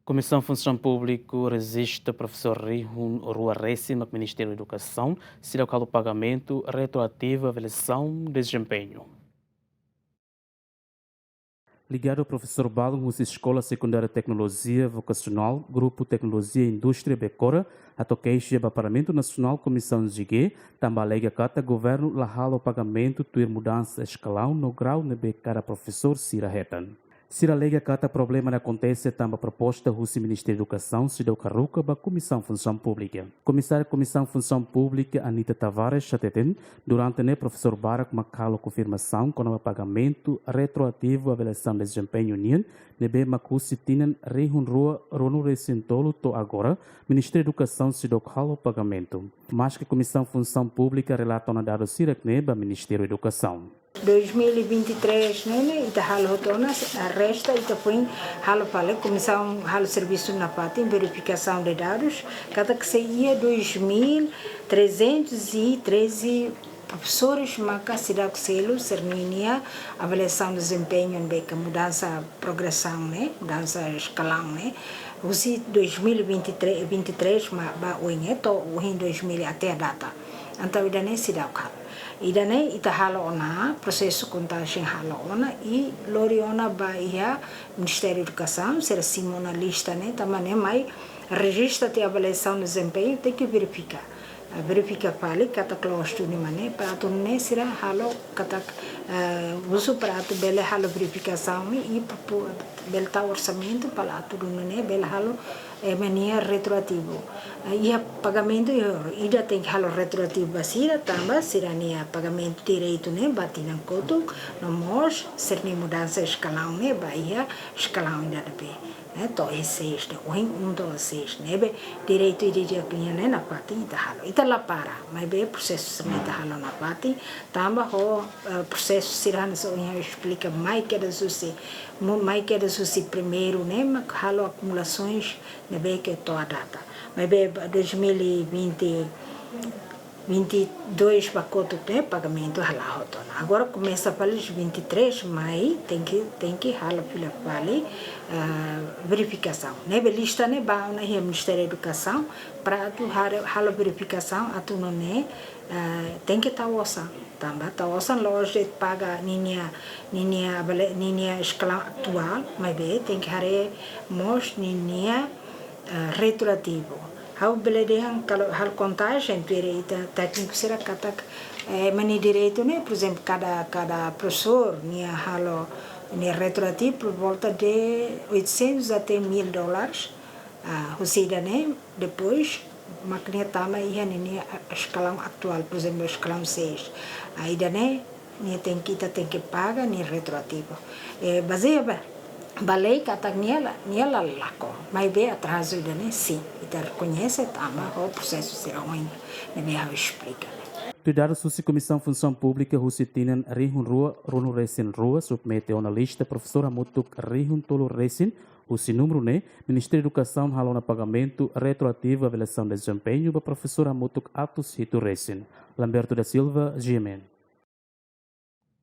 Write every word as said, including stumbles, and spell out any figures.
Komisaun Funsaun Públika rejista profesór rihun rua resin mak Ministériu Edukasaun seidauk halo pagamentu retroativu avaliasaun dezempeñu. Ligadu profesór balun husi Eskola Sekundária Teknolojia Vokasionál, Grupu Teknolojia Indústria Becora, hato'o keixa ba Parlamentu Nasionál, Komisaun G G, tanba alega katak governu la halo pagamentu tuir mudansa eskalaun no grau ne'ebé kada profesór sira hetan. Sira alega katak problema ne'e akontese tanba proposta husi Ministériu Edukasaun seidauk haruka ba Komisaun Funsaun Públika. Komisáriu Komisaun Funsaun Públika, Anita Tavares, hateten, durante ne'e profesór barak mak halo konfirmasaun kona-ba pagamentu retroativu avaliasaun dezempeñu nian, ne'ebé mak husi tinan rihun rua ruanulu resin tolu to'o agora, Ministériu Edukasaun seidauk halo pagamentu. Maske Komisaun Funsaun Públika relata ona dadus hirak-ne'e ba Ministériu Edukasaun. Dois mil e vinte e três ne'e, ne'e, ita halo hotu ona, resta ita foin halo fali, komisaun halo servisu nafatin, verifikasaun de dadus, katak sei iha dois mil trezentos e treze profesores maka seidauk selu sira-nia avaliasaun dezempeñu ne'ebé ke mudansa progresaun ne'e, mudansa eskalaun ne'e, husi dois mil e vinte e três, vinte e três ma ba oin ne'e, to'o ohin dois mil até data. Entaun ida-ne'e seidauk halo. Ida-ne'e ita halo ona, prosesu kontajen halo ona, i lori ona ba iha Ministériu Edukasaun, sira simu ona lista ne'e, tanba ne'e mai rejista tiha avaliasaun dezempeñu, tenke verifika. Ah, verifika fali katak loos duni mak ne'e, para atu nune'e sira halo katak, eh, husu para atu bele halo verifikasaun i, i propo-, bele tau orsamentu para atu nune'e bele halo, eh, ema nia retroativu. Eh, iha pagamentu, iha ida tenke halo retroativu ba sira, tanba sira-nia pagamentu direitu ne'e ba tinan kotuk, no mós sira-nia mudansa eskalaun ne'e ba iha eskalaun ida ne'ebé, ne'e, to'o iha seis, ne'e, ohin um to'o seis, ne'ebé direitu ida-idak nian ne'e nafatin ita halo. Ita la para, maibé prosesu sira-ne'e ita halo nafatin, tanba ho, eh, prosesu sira hanesan ohin ha'u esplika mai kedas husi, mu-, mai kedas husi primeiru ne'e, mak halo akumulasoens ne'ebé ke to'o data. Maibé ba dois mil e vinte, vinte e dois ba kotuk ne'e pagamentu hala'o hotu ona. Agora komesa fali vinte e três mai, tenke, tenke halo fila fali, ah, verifikasaun. Ne'ebé lista ne'e ba ona iha Ministériu Edukasaun, para atu hare-, halo verifikasaun atu nune'e, ah, tenke tau osan. Tanba tau osan la'ós de'it paga ninia, ninia bele, ninia eskalaun atuál, maibé tenke haree mós ninia, eh, retroativu. Ha'u bele dehan kalau halo kontajen tuir ita tékniku sira katak, eh, ema nia direitu ne'e, por ezemplu, kada, kada profesór nia halo nia retroativu por volta de oitocentos até mil dólares. Ah, husi ida-ne'e, depois, mak nia tama iha ninia eskalaun atuál, por ezemplu, eskalaun seis. Ah, ida-ne'e, nia tenke, ita tenke paga nia retroativu. Eh, bazeia ba, ba lei katak nia la, nia la lakon. Maibé atrazu ida-ne'e, sin, ita rekoñese tanba ho prosesu sira oin ne'ebé ha'u esplika. Tuir dadus husi Komisaun Funsaun Públika, husi tinan rihun rua ruanulu resin rua submete ona lista profesór hamutuk rihun tolu resin, husi númeru ne'e, Ministériu Edukasaun halo ona pagamentu retroativu avaliasaun dezempeñu ba profesór hamutuk atus hitu resin. Lamberto da Silva, G M N.